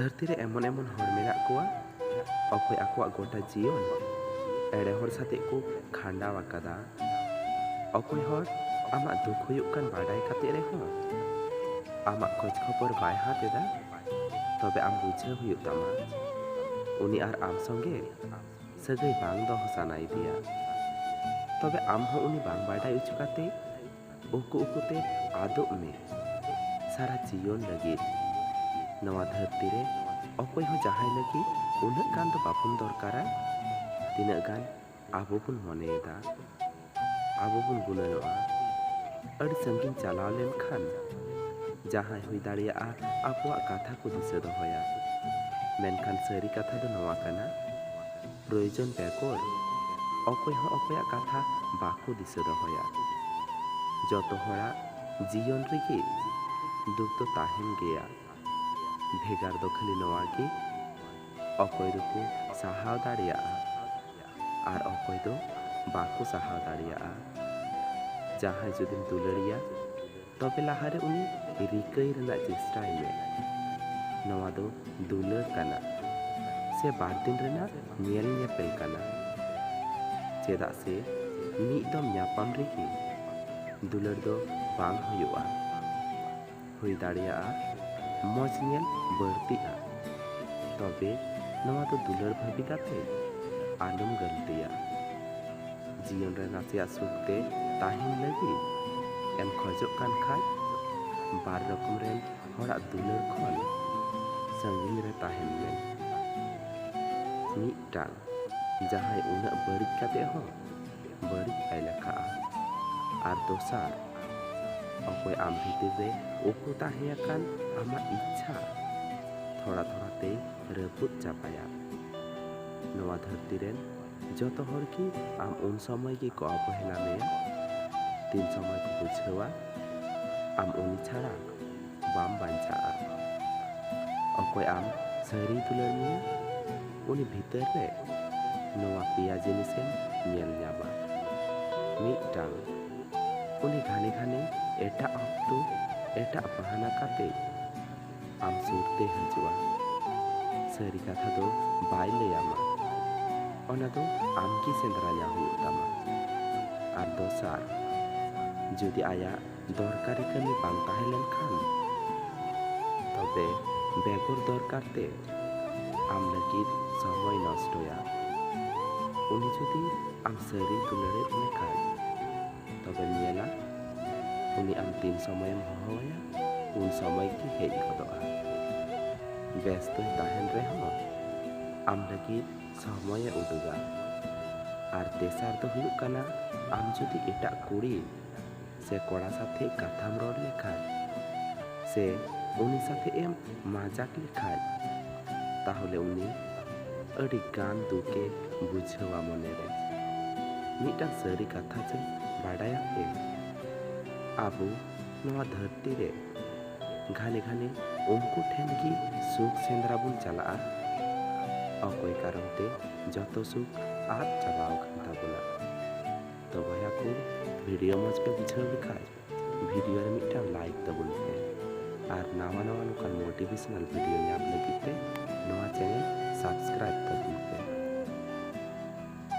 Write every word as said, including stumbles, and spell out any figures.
ᱫᱷᱟᱹᱨᱛᱤ ᱨᱮ ᱮᱢᱚᱱ ᱮᱢᱚᱱ ᱦᱚᱲ ᱢᱮᱱᱟᱜ ᱠᱚᱣᱟ, ᱚᱠᱚᱭ ᱟᱠᱚᱣᱟᱜ ᱜᱚᱴᱟ ᱡᱤᱭᱚᱱ ᱮᱲᱮ ᱦᱚᱲ ᱥᱟᱛᱮᱜ ᱠᱚ ᱠᱷᱟᱸᱰᱟᱣ ᱟᱠᱟᱫᱟ᱾ ᱚᱠᱚᱭ ᱦᱚᱲ ᱟᱢᱟᱜ ᱫᱩᱠ ᱦᱩᱭᱩᱜ ᱠᱟᱱ ᱵᱟᱰᱟᱭ ᱠᱟᱛᱮ ᱨᱮᱦᱚᱸ ᱟᱢᱟᱜ ᱠᱷᱚᱡᱽ ᱠᱷᱚᱵᱚᱨ ᱵᱟᱭ ᱦᱟᱛ ᱮᱫᱟ, ᱛᱚᱵᱮ ᱟᱢ ᱵᱩᱡᱷᱟᱹᱣ ᱦᱩᱭᱩᱜ ᱛᱟᱢᱟ, ᱩᱱᱤ ᱟᱨ ᱟᱢ ᱥᱚᱸᱜᱮ ᱥᱟᱹᱜᱟᱹᱭ ᱵᱟᱝ ᱫᱚᱦᱚ ᱥᱟᱱᱟᱭᱮᱫᱮᱭᱟ᱾ ᱛᱚᱵᱮ ᱟᱢ ᱦᱚᱸ ᱩᱱᱤ ᱵᱟᱝ ᱵᱟᱰᱟᱭ ᱦᱚᱪᱚ ᱠᱟᱛᱮ ᱩᱠᱩ ᱩᱠᱩᱛᱮ ᱟᱫᱚᱜ ᱢᱮ ᱥᱟᱨᱟ ᱡᱤᱭᱚᱱ ᱞᱟᱹᱜᱤᱫ᱾ ᱱᱚᱣᱟ ᱫᱷᱟᱹᱨᱛᱤ ᱨᱮ ᱚᱠᱚᱭ ᱦᱚᱸ ᱡᱟᱦᱟᱸᱭ ᱞᱟᱹᱜᱤᱫ ᱩᱱᱟᱹᱜ ᱜᱟᱱ ᱫᱚ ᱵᱟᱵᱚᱱ ᱫᱚᱨᱠᱟᱨᱟ, ᱛᱤᱱᱟᱹᱜ ᱜᱟᱱ ᱟᱵᱚ ᱵᱚᱱ ᱢᱚᱱᱮᱭᱮᱫᱟ᱾ ᱟᱵᱚ ᱵᱚᱱ ᱜᱩᱱᱟᱹᱱᱚᱜᱼᱟ, ᱟᱹᱰᱤ ᱥᱟᱺᱜᱤᱧ ᱪᱟᱞᱟᱣ ᱞᱮᱱᱠᱷᱟᱱ ᱡᱟᱦᱟᱸᱭ ᱦᱩᱭ ᱫᱟᱲᱮᱭᱟᱜᱼᱟ ᱟᱵᱚᱣᱟᱜ ᱠᱟᱛᱷᱟ ᱠᱚ ᱫᱤᱥᱟᱹ ᱫᱚᱦᱚᱭᱟ᱾ ᱢᱮᱱᱠᱷᱟᱱ ᱥᱟᱹᱨᱤ ᱠᱟᱛᱷᱟ ᱫᱚ ᱱᱚᱣᱟ ᱠᱟᱱᱟ, ᱯᱨᱚᱭᱳᱡᱚᱱ ᱵᱮᱜᱚᱨ ᱚᱠᱚᱭ ᱦᱚᱸ ᱚᱠᱚᱭᱟᱜ ᱠᱟᱛᱷᱟ ᱵᱟᱠᱚ ᱫᱤᱥᱟᱹ ᱫᱚᱦᱚᱭᱟ᱾ ᱡᱚᱛᱚ ᱦᱚᱲᱟᱜ ᱡᱤᱭᱚᱱ ᱨᱮᱜᱮ ᱫᱩᱠ ᱫᱚ ᱛᱟᱦᱮᱱ ᱜᱮᱭᱟ᱾ ᱵᱷᱮᱜᱟᱨ ᱫᱚ ᱠᱷᱟᱹᱞᱤ ᱱᱚᱣᱟ ᱜᱮ, ᱚᱠᱚᱭ ᱫᱚᱠᱚ ᱥᱟᱦᱟᱣ ᱫᱟᱲᱮᱭᱟᱜᱼᱟ ᱟᱨ ᱚᱠᱚᱭ ᱫᱚ ᱵᱟᱠᱚ ᱥᱟᱦᱟᱣ ᱫᱟᱲᱮᱭᱟᱜᱼᱟ᱾ ᱡᱟᱦᱟᱸᱭ ᱡᱩᱫᱤᱢ ᱫᱩᱞᱟᱹᱲᱮᱭᱟ, ᱛᱚᱵᱮ ᱞᱟᱦᱟᱨᱮ ᱩᱱᱤ ᱨᱤᱠᱟᱹᱭ ᱨᱮᱱᱟᱜ ᱪᱮᱥᱴᱟᱭ ᱢᱮ᱾ ᱱᱚᱣᱟ ᱫᱚ ᱫᱩᱞᱟᱹᱲ ᱠᱟᱱᱟ ᱥᱮ ᱵᱟᱨ ᱫᱤᱱ ᱨᱮᱱᱟᱜ ᱧᱮᱞ ᱧᱮᱯᱮᱞ ᱠᱟᱱᱟ? ᱪᱮᱫᱟᱜ ᱥᱮ ᱢᱤᱫ ᱫᱚᱢ ᱧᱟᱯᱟᱢ ᱨᱮᱜᱮ ᱫᱩᱞᱟᱹᱲ ᱫᱚ ᱵᱟᱝ ᱦᱩᱭᱩᱜᱼᱟ᱾ ᱦᱩᱭ ᱫᱟᱲᱮᱭᱟᱜᱼᱟ ᱢᱚᱡᱽ ᱧᱮᱞ ᱵᱟᱹᱲᱛᱤᱜᱼᱟ, ᱛᱚᱵᱮ ᱱᱚᱣᱟ ᱫᱚ ᱫᱩᱞᱟᱹᱲ ᱵᱷᱟᱹᱵᱤ ᱠᱟᱛᱮ ᱟᱞᱚᱢ ᱜᱟᱹᱞᱛᱤᱭᱟ᱾ ᱡᱤᱭᱚᱱ ᱨᱮ ᱱᱟᱥᱮᱭᱟᱜ ᱥᱩᱠ ᱛᱮ ᱛᱟᱦᱮᱱ ᱞᱟᱹᱜᱤᱫ ᱮᱢ ᱠᱷᱚᱡᱚᱜ ᱠᱟᱱ ᱠᱷᱟᱡ, ᱵᱟᱨ ᱨᱚᱠᱚᱢ ᱨᱮᱱ ᱦᱚᱲᱟᱜ ᱫᱩᱞᱟᱹᱲ ᱠᱷᱚᱱ ᱥᱟᱺᱜᱤᱧ ᱨᱮ ᱛᱟᱦᱮᱱ ᱢᱮ᱾ ᱢᱤᱫᱴᱟᱝ, ᱡᱟᱦᱟᱸᱭ ᱩᱱᱟᱹᱜ ᱵᱟᱹᱲᱤᱡ ᱠᱟᱛᱮ ᱦᱚᱸ ᱵᱟᱹᱲᱤᱡ ᱵᱟᱭ ᱞᱮᱠᱷᱟᱜᱼᱟ᱾ ᱟᱨ ᱫᱚᱥᱟᱨ, ᱚᱠᱚᱭ ᱟᱢ ᱵᱷᱤᱛᱤᱨ ᱨᱮ ᱩᱠᱩ ᱛᱟᱦᱮᱸ ᱟᱠᱟᱱ ᱟᱢᱟᱜ ᱤᱪᱪᱷᱟ ᱛᱷᱚᱲᱟ ᱛᱷᱚᱲᱟ ᱛᱮᱭ ᱨᱟᱹᱯᱩᱫ ᱪᱟᱵᱟᱭᱟ᱾ ᱱᱚᱣᱟ ᱫᱷᱟᱹᱨᱛᱤ ᱨᱮᱱ ᱡᱚᱛᱚ ᱦᱚᱲ ᱜᱮ ᱟᱢ ᱩᱱ ᱥᱚᱢᱚᱭ ᱜᱮᱠᱚ ᱚᱵᱚᱦᱮᱞᱟ ᱢᱮᱭᱟ, ᱛᱤᱱ ᱥᱚᱢᱚᱭ ᱠᱚ ᱵᱩᱡᱷᱟᱹᱣᱟ ᱟᱢ ᱩᱱᱤ ᱪᱷᱟᱲᱟ ᱵᱟᱢ ᱵᱟᱧᱪᱟᱜᱼᱟ᱾ ᱚᱠᱚᱭ ᱟᱢ ᱥᱟᱹᱨᱤᱭ ᱫᱩᱞᱟᱹᱲ ᱢᱮᱭᱟ, ᱩᱱᱤ ᱵᱷᱤᱛᱟᱹᱨ ᱨᱮ ᱱᱚᱣᱟ ᱯᱮᱭᱟ ᱡᱤᱱᱤᱥᱮᱢ ᱧᱮᱞ ᱧᱟᱢᱟ᱾ ᱢᱤᱫᱴᱟᱝ, ᱩᱱᱤ ᱜᱷᱟᱱᱮ ᱜᱷᱟᱱᱮ ᱮᱴᱟᱜ ᱚᱠᱛᱚ, ᱮᱴᱟᱜ ᱵᱟᱦᱟᱱᱟ ᱠᱟᱛᱮ ᱟᱢ ᱥᱩᱨ ᱛᱮ ᱦᱤᱡᱩᱜᱼᱟ᱾ ᱥᱟᱹᱨᱤ ᱠᱟᱛᱷᱟ ᱫᱚ ᱵᱟᱭ ᱞᱟᱹᱭ ᱟᱢᱟ᱾ ᱚᱱᱟ ᱫᱚ ᱟᱢ ᱜᱮ ᱥᱮᱸᱫᱽᱨᱟ ᱧᱟᱢ ᱦᱩᱭᱩᱜ ᱛᱟᱢᱟ᱾ ᱟᱨ ᱫᱚᱥᱟᱨ, ᱡᱩᱫᱤ ᱟᱭᱟᱜ ᱫᱚᱨᱠᱟᱨᱤ ᱠᱟᱹᱢᱤ ᱵᱟᱝ ᱛᱟᱦᱮᱸ ᱞᱮᱱᱠᱷᱟᱱ, ᱛᱚᱵᱮ ᱵᱮᱜᱚᱨ ᱫᱚᱨᱠᱟᱨ ᱛᱮ ᱟᱢ ᱞᱟᱹᱜᱤᱫ ᱥᱚᱢᱚᱭ ᱱᱚᱥᱴᱚᱭᱟ᱾ ᱩᱱᱤ ᱡᱩᱫᱤ ᱟᱢ ᱥᱟᱹᱨᱤ ᱫᱩᱞᱟᱹᱲᱮᱫ ᱢᱮᱠᱷᱟᱱ, ᱛᱚᱵᱮᱢ ᱧᱮᱞᱟ ᱩᱱᱤ ᱟᱢ ᱛᱤᱱ ᱥᱚᱢᱚᱭᱮᱢ ᱦᱚᱦᱚᱣᱟᱭᱟ, ᱩᱱ ᱥᱚᱢᱚᱭ ᱜᱮ ᱦᱮᱡ ᱜᱚᱫᱚᱜᱼᱟ᱾ ᱵᱮᱥᱛᱚᱭ ᱛᱟᱦᱮᱱ ᱨᱮᱦᱚᱸ ᱟᱢ ᱞᱟᱹᱜᱤᱫ ᱥᱚᱢᱚᱭᱮ ᱩᱰᱩᱠᱟ᱾ ᱟᱨ ᱛᱮᱥᱟᱨ ᱫᱚ ᱦᱩᱭᱩᱜ ᱠᱟᱱᱟ, ᱟᱢ ᱡᱩᱫᱤ ᱮᱴᱟᱜ ᱠᱩᱲᱤ ᱥᱮ ᱠᱚᱲᱟ ᱥᱟᱛᱷᱮ ᱠᱟᱛᱷᱟᱢ ᱨᱚᱲ ᱞᱮᱠᱷᱟᱱ ᱥᱮ ᱩᱱᱤ ᱥᱟᱛᱷᱮ ᱮᱢ ᱢᱟᱡᱟᱠ ᱞᱮᱠᱷᱟᱱ, ᱛᱟᱦᱚᱞᱮ ᱩᱱᱤ ᱟᱹᱰᱤ ᱜᱟᱱ ᱫᱩᱠᱮ ᱵᱩᱡᱷᱟᱹᱣᱟ ᱢᱚᱱᱮᱨᱮ᱾ ᱢᱤᱫᱴᱟᱝ ᱥᱟᱹᱨᱤ ᱠᱟᱛᱷᱟ ᱪᱮ ᱵᱟᱰᱟᱭᱟᱯᱮ? ᱟᱵᱚ ᱱᱚᱣᱟ ᱫᱷᱟᱹᱨᱛᱤ ᱨᱮ ᱜᱷᱟᱱᱮ ᱜᱷᱟᱱᱮ ᱩᱱᱠᱩ ᱴᱷᱮᱱ ᱜᱮ ᱥᱩᱠ ᱥᱮᱸᱫᱽᱨᱟ ᱵᱚᱱ ᱪᱟᱞᱟᱜᱼᱟ, ᱚᱠᱚᱭ ᱠᱟᱨᱚᱱ ᱛᱮ ᱡᱚᱛᱚ ᱥᱩᱠ ᱟᱫ ᱪᱟᱵᱟᱣ ᱟᱠᱟᱱ ᱛᱟᱵᱚᱱᱟ᱾ ᱛᱚ ᱵᱚᱭᱦᱟ ᱠᱚ, ᱵᱷᱤᱰᱤᱭᱳ ᱢᱚᱡᱽ ᱯᱮ ᱵᱩᱡᱷᱟᱹᱣ ᱞᱮᱠᱷᱟᱡ ᱵᱷᱤᱰᱤᱭᱳ ᱨᱮ ᱢᱤᱫᱴᱟᱝ ᱞᱟᱭᱤᱠ ᱛᱟᱵᱚᱱ ᱯᱮ, ᱟᱨ ᱱᱟᱣᱟ ᱱᱟᱣᱟ ᱱᱚᱝᱠᱟᱱ ᱢᱳᱴᱤᱵᱷᱮᱥᱚᱱᱟᱞ ᱵᱷᱤᱰᱤᱭᱳ ᱧᱟᱢ ᱞᱟᱹᱜᱤᱫ ᱛᱮ ᱱᱚᱣᱟ ᱪᱮᱱᱮᱞ ᱥᱟᱵᱥᱠᱨᱟᱭᱤᱵ ᱛᱟᱵᱚᱱ ᱯᱮ᱾